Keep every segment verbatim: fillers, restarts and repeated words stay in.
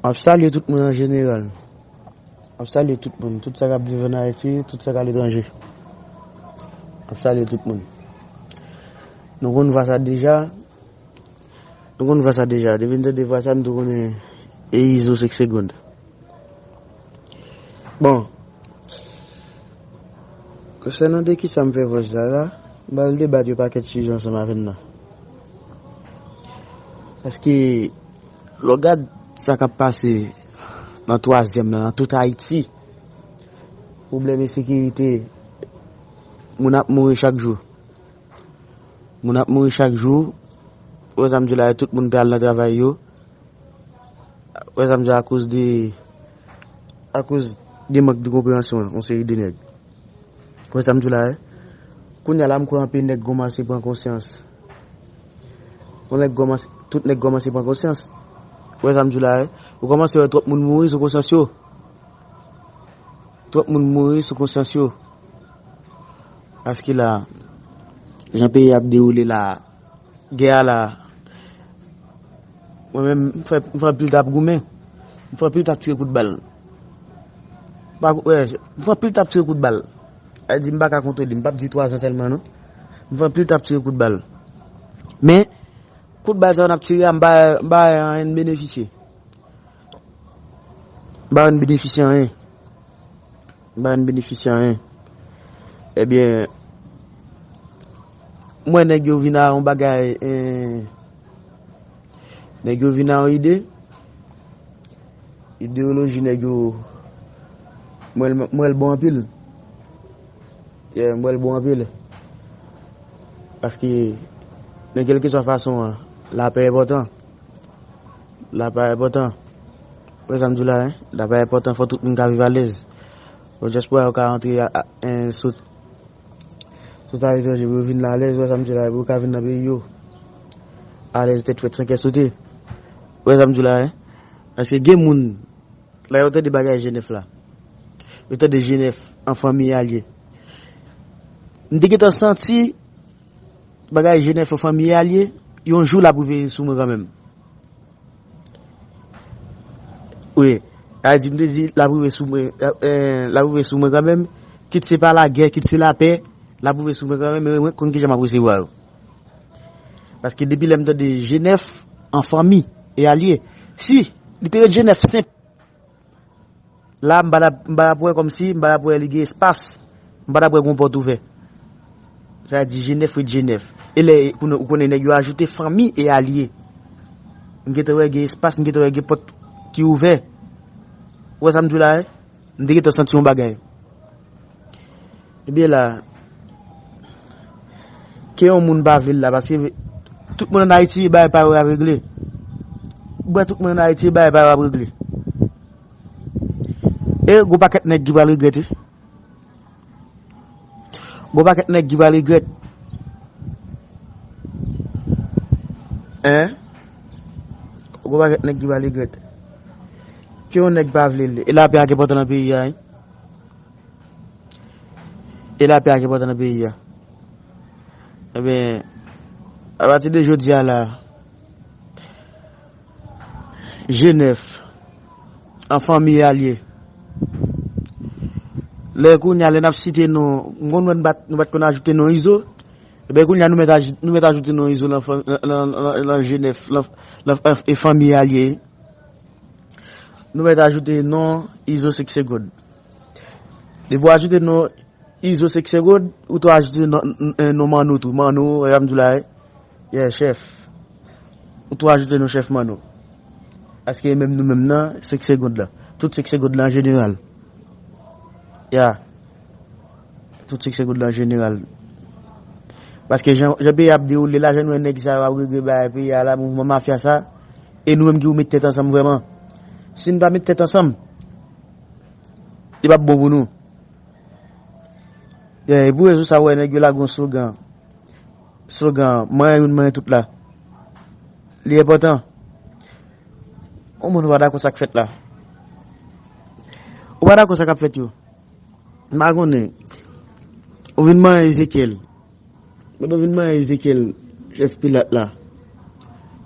M ap salye tout moun an jeneral. M ap salye tout moun, tout sa k ap viv ann Ayiti, tout sa k aletranje. M ap salye tout moun. Nou konn vwa sa deja. Nou konn vwa sa deja. Depi n tande vwa sa, n tou konnen e Izo senk segonn. Bon, konsènan de kisa m fè vòs la la, m pral debat yon pakèt sijè ansanm avè n nan. Paske, lè w gad sa k ap pase nan twazyèm nan, nan tout Ayiti, pwoblèm ensekirite, moun ap mouri chak jou. Moun ap mouri chak jou. Ou wè sa m di w la, tout moun pe al nan travay yo. Ou wè sa m di w la, akoz de, akoz de mank de konpreyansyon yon seri de nèg. Ou wè sa m di w la, wi. Kounye a la, m kwè anpil nèg kòmanse pran konsyans. Yon nèg kòmanse, tout nèg kòmanse pran konsyans. Ou wè sa m di w la, wi. Ou kòmanse wè twòp moun mouri sou konsyans yo. Twòp moun mouri sou konsyans yo. Paske la, jan peyi a ap dewoule la, gè a la, mwen menm, m fè, m fè anpil t ap goumen. M fè anpil t ap tire kout bal. Pa, wè, m fè anpil t ap tire kout bal. Sa vle di, m pa ka kontwole, m p ap di twazan sèlman, non. M fè anpil t ap tire kout bal. Men, kout bal sa yo n ap tire a, m pa, m pa wè anyen m benefisye. M pa wè n benefisye anyen. M pa wè n benefisye anyen. Ebyen, m wè nèg yo vin a yon bagay, eh, nèg yo vin a yon ide. Ideyoloji nèg yo, m wè l, m wè l bon anpil. Yeah, m wè l bon anpil. Paske, nan kèlkeswa fason an, lapè enpòtan. Lapè enpòtan. Ou wè sa m di w la, en? Lapè enpòtan, fò tout moun ka viv alèz. Fò dyaspora yo ka rantre a, a, en, sot, sot aletranje pou yo vin la alèz, ou wè sa m di w la, pou yo ka vin nan peyi yo. Alèz, tèt frèt, san kè sote. Ou wè sa m di w la, en? Paske gen moun, lè yo tande bagay Jenèf la, yo tande Jenèf an fanmi alye. M te gentan santi bagay Jenèf an fanmi alye, yon jou l ap rive sou mwen kanmenm. Wi, sa vle di, m te di, l ap rive sou mwen, eh, l ap rive sou mwen kanmenm, kit se pa lagè, kit se lapè, l ap rive sou mwen kanmenm, men mwen konn kijan m ap resevwa yo. Paske depi lè m tande Jenèf an fanmi e alye, si li te ret Jenèf senp, la, m pa t ap, m pa t ap wè kòmsi, m pa t ap wè li gen espas, m pa t ap wè gon pòt ouvè. Sa vle di Jenèf ret Jenèf. E lè, kounye, ou konnen nèg yo ajoute fanmi e alye. M gentan wè gen espas, m gentan wè gen pòt ki ouvè. Ou wè sa m di w la, en? M te gentan santi yon bagay. Ebyen la, ke yon moun pa vle l la, paske tout moun ann Ayiti, bagay pa yo y ap regle. Ou wè tout moun ann Ayiti, bagay pa yo ap regle. E gon pakèt nèg ki pral regrèt, wi. Gon pakèt nèg ki pral regrèt. Hein? Gon pakèt nèg ki pral regrèt. Ke yon nèg pa vle l. E lapè a ki enpòtan nan peyi a, wi. E lapè a ki enpòtan nan peyi a. Ebyen, apati de jodi a la, Jenèf, an fanmi e alye. Lè kounye a, lè n ap site non, m konn wè nou pa t, nou pa t konn ajoute non Izo. Ebyen, kounye a, nou mèt aj-, nou mèt ajoute non Izo lan fan-, lan, lan, lan, lan Jenèf, lan, lan, e fanmi e alye. Nou mèt ajoute non Izo senk segonn. Depi w ajoute non Izo senk segonn, ou tou ajoute non, n-, n-, non Manno tou. Manno, e sa m di w la, wi. Yeah, chèf. Ou tou ajoute non chèf Manno. Paske menm nou menm nan, senk segonn lan. Tout senk segonn lan an jeneral. Yeah. Tout senk segonn lan an jeneral. Paske jan, jan peyi a ap dewoule la, jan nou wè nèg sa yo ap regle bagay peyi a la, mouvman mafya sa, e nou menm ki pou met tèt ansanm vrèman. Si n pa met tèt ansanm, li p ap bon pou nou. Yeah, e pou rezon sa, w wè nèg yo lage yon slogan. Slogan, manyen youn, manyen tout la. Li enpòtan. Yon moun ou pa dakò sa k fèt la. Ou pa dakò sa k ap fèt yo. M pa konnen. Ou vin manyen Ezekyèl. Pandan w vin manyen Ezekyèl, chèf Pilat la.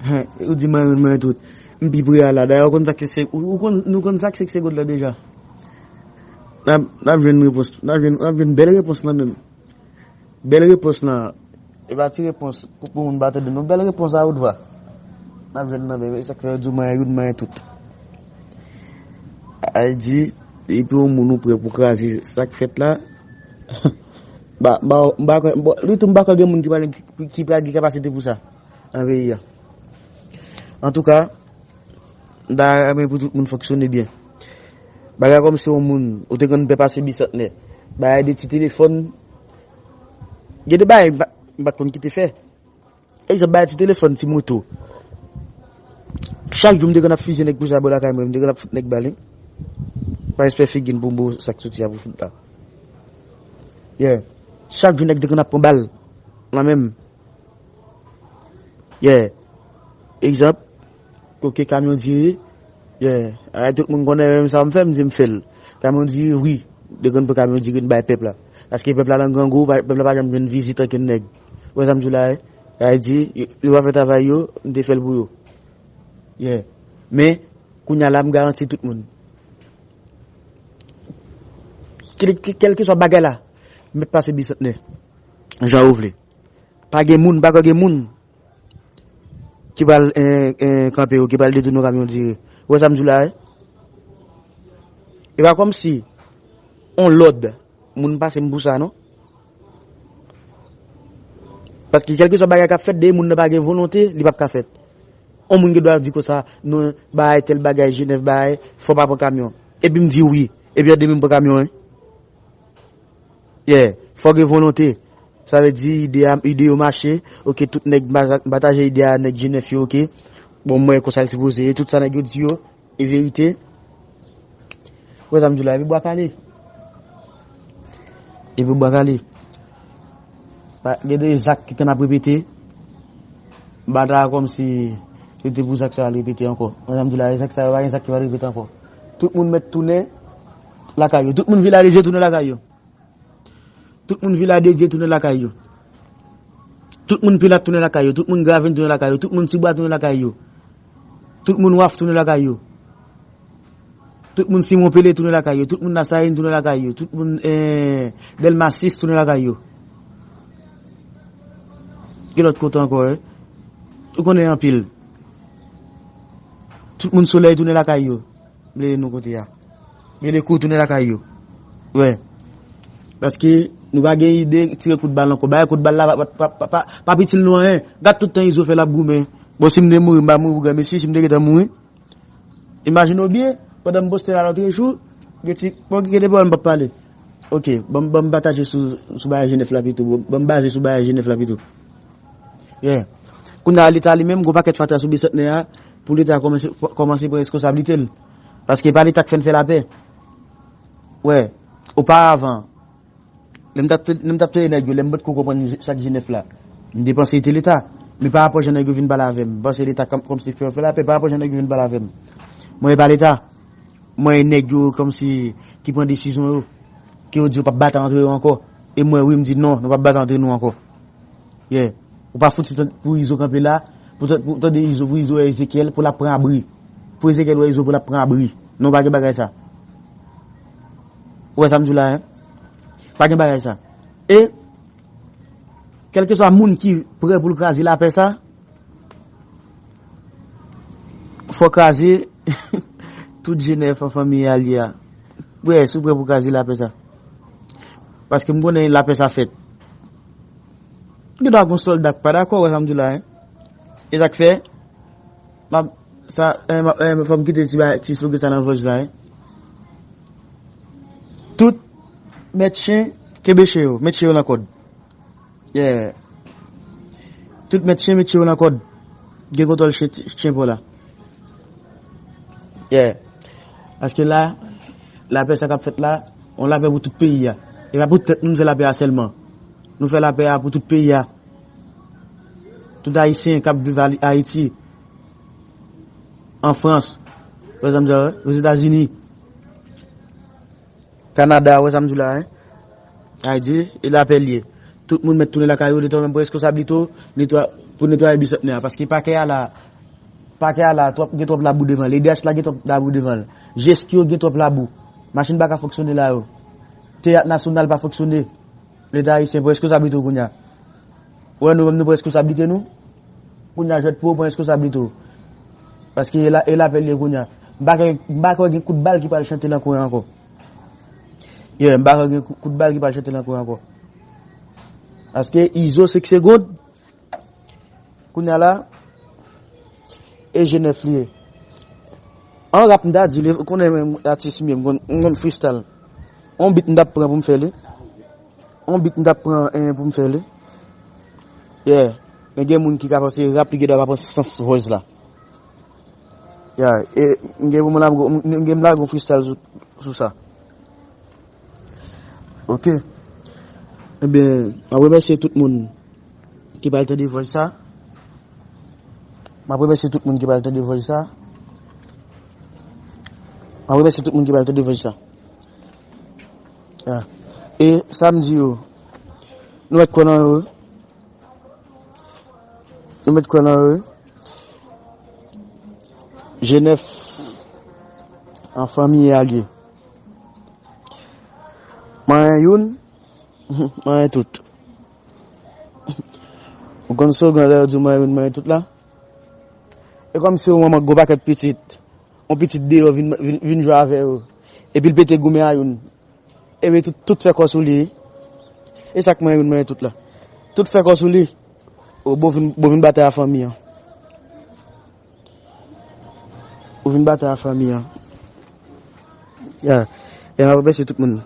Hen, ou di manyen youn, manyen tout. M pi pre a la. Dayè, ou konn sa k se, ou, ou konn, nou konn sa k se, k se God la deja. N ap, n ap jwenn repons, n ap jwenn, n ap jwenn bèl repons lan menm. Bèl repons lan. E pa ti repons pou, pou moun pa tande non. Bèl repons a wot vwa. N ap jwenn nan menm. E sa k fè yo di w manyen youn, manyen tout. Ay di, epi yon moun ou prè pou kraze sa k fèt la. Ba, ba, ba, bon, li tou m pa kwè gen moun ki pral, ki, ki pral gen kapasite pou sa nan peyi a. Antouka, m ta renmen pou tout moun fonksyone byen. Bagay kòmsi yon moun, ou te konn pè pase bisantnè. Bagay de ti telefòn. Gen de bagay m pa, m pa t konn kite fè. Egzanp, bagay ti telefòn, ti moto. Chak jou m te konn ap fize nèg pou sa bò lakay mwen, m te konn ap fout nèg bal, wi. Pa espè figi n pou m bo sa k soti a pou fout la. Yeah. Chak jou nèg te konn ap pran bal nan men m. Yeah. Egzanp, kote kamyon diri, yeah. Ay, tout moun konnen menm sa m fè, m di m fè l. Kamyon diri, wi. Dekonn pou kamyon diri n bay pèp la. Paske pèp la nan grangou, pa- pèp la pa janm jwenn vizit ankenn nèg. Ou wè sa m di w la, eh? Ay di, yo, yo pa fè travay yo, m te fè l pou yo. Yeah. Men, kounye a la, m garanti tout moun. Kèl- kèl- Kèlkeswa bagay la, mèt pase bisantnè. Jan ou vle. Pa gen moun, pa ka gen moun ki pral, eh, eh, kanpe yo, ki pral detounen yon kamyon diri. Ou wè sa m di w la, eh? E pa kòmsi, on lòd, moun pase m pou sa, non? Paske kèlkeswa bagay k ap fèt, depi moun nan pa gen volonte, li p ap ka fèt. On moun gen dwa di konsa, non, bagay, tèl bagay, Jenèf bagay, fò pa pran kamyon. Epi m di wi. Epi an demen m pran kamyon, wi. Yeah, fò gen volonte. Sa vle di ide a, ide yo mache. Oke, tout nèg m pa- m pataje ide a, nèg Jenèf yo, oke. Bon, mwen konsa l sipoze ye, tout sa nèg yo di yo, e verite. Ou wè sa m di w la, epi bwa kale. Epi bwa kale. Pa- Gen de zak ki konn ap repete. M pa ta kòmsi se te pou zak sa yo al repete ankò. Ou wè sa m di w la, zak sa yo, pa gen zak ki pral repete ankò. Tout moun mèt tounen lakay yo. Tout moun Viladye tounen lakay yo. Tout moun Viladye tounen lakay yo. Tout moun Pilat tounen lakay yo. Tout moun Graven tounen lakay yo. Tout moun Tibwa tounen lakay yo. Tout moun Waf tounen lakay yo. Tout moun Simon Pele tounen lakay yo. Tout moun Lasayin tounen lakay yo. Tout moun, eh, Dèlma sis tounen lakay yo. Ki lòt kote ankò, eh? Ou konnen anpil. Tout moun Solèy tounen lakay yo. Bleye nou kote a. Bleye kou tounen lakay yo. Wè. Paske nou pa gen ide tire kout bal ankò. Bay kout bal la pa, pa, pa, pa, pa, pa itil nou anyen. Gad tout tan Izo fè l ap goumen. Bon, si m te mouri, m pa mouri pou granmesi, si m te gentan mouri. Imajine w byen, pandan m poste la lòt jou, gen ti, bon, gen de pawòl m p ap pale. Oke, ban m, ban m pataje sou, sou bagay Jenèf la pito. Ban m baze sou bagay Jenèf la pito. Yeah. Kounye a, Leta li menm, gon pakèt fatra sou bisantnè a, pou Leta kòmanse, kòmanse pran reskonsablite l. Paske pa Leta k fè n fè lapè. Wè, oparavan, lè m t ap, lè m t ap touye nèg yo, lè m potko konprann sa k Jenèf la, m te panse se te Leta. Men pa rapò jan nèg yo vin pale avè m, m panse Leta kòm, kòmsi fè yo fè lapè, pa rapò jan nèg yo vin pale avè m. Mwen, e pa Leta. Mwen, e nèg yo kòmsi ki pran desizyon yo, ke yo di yo p ap batay antre yo ankò. E mwen, wi, m di non, nou p ap batay antre nou ankò. Yeah. Ou pa fouti tan- pou Izo kanpe la, pou tan- pou tande Izo, pou Izo wè Ezekyèl, pou l ap pran abri. Pou Ezekyèl wè Izo, pou l ap pran abri. Non, pa gen bagay sa. Ou wè sa m di w la, en? Pa gen bagay sa. E, kèlkeswa moun ki prè pou l kraze lapè sa, fò kraze tout Jenèf an fanmi alye a. Wè, si w prè pou kraze lapè sa. Paske m konnen lapè sa fèt. Gen dwa gon sòlda k pa dakò, wè sa m di w la, en. E sa k fè, m ap, sa, en, m ap, en, fò m kite ti ba- ti slogan sa nan vòj la, en. Tout mèt chen, kenbe chen yo, met chen yo nan kòd. Yeah. Tout mèt chen, met chen yo nan kòd. Gen kontwòl chen, chen pa w la. Yeah. Paske la, lapè sa k ap fèt la, yon lapè pou tout peyi a. E pa pou tèt nou, nou fè lapè a sèlman. Nou fè lapè a pou tout peyi a. Tout Ayisyen k ap viv Ali- Ayiti, an Frans, pa egzanp, Ozetazini, Kanada, ou wè sa m di w la, en? Ayiti, e lapè l ye. Tout moun mèt tounen lakay yo, Leta menm pran reskonsablite w, netwa- pou netwaye bisantnè a. Paske pakè a la, Pakè a la, twòp, gen twòp labou devan l. E D H la gen twòp labou devan l. Jeskyo gen twòp labou. Machin pa ka fonksyone la yo. Teyat Nasyonal pa fonksyone. Leta ayisyen pran reskonsablite w kounye a. Ou wè nou menm nou pran reskonsablite nou? Kounye a jwèt pou ou pran reskonsablite w. Paske e la, e lapèl ye kounye a. M pa kwè, m pa kwè gen kout bal ki pral chante nan kwen an ankò. Yeah, m pa kwè gen kou-, kout bal ki pral chante nan kwen an ankò. Paske Izo senk segond, kounye a la, e G nèf li ye. An rap m ta di li, ou konnen menm atis m ye, m konn, m konn freestyle. On beat m t ap pran pou m fè li. On beat m t ap pran, eh, pou m fè li. Yeah. Men gen moun ki ka panse rap li gen dwa pa pran sans voice la. Yeah. E m gen pou m lage, m gen m lage yon freestyle sou, sou sa. Ok. Ebyen, m ap remèsye tout moun ki pral tande voice sa. M ap remèsye tout moun ki pral tande voice sa. M ap remèsye tout moun ki pral tande voice sa. Ah. E sa m di yo, nou mèt kwè nan yo. Nou mèt kwè nan yo. G nèf an fanmi a l ye. Manyen youn, manyen tout. Ou konn slogan lè yo di manyen youn, manyen tout la? E kòmsi yon manman gwo pakèt pitit, yon pitit deyò vin, vin, vin jwe avè yo. Epi l pete goumen a youn. Epi tout, tout fè kò sou li. E sa k manyen youn, manyen tout la. Tout fè kò sou li. O, bon vin, bon vin batay a fanmi an. Ou vin batay a fanmi an. Ya. E m ap remèsye tout moun.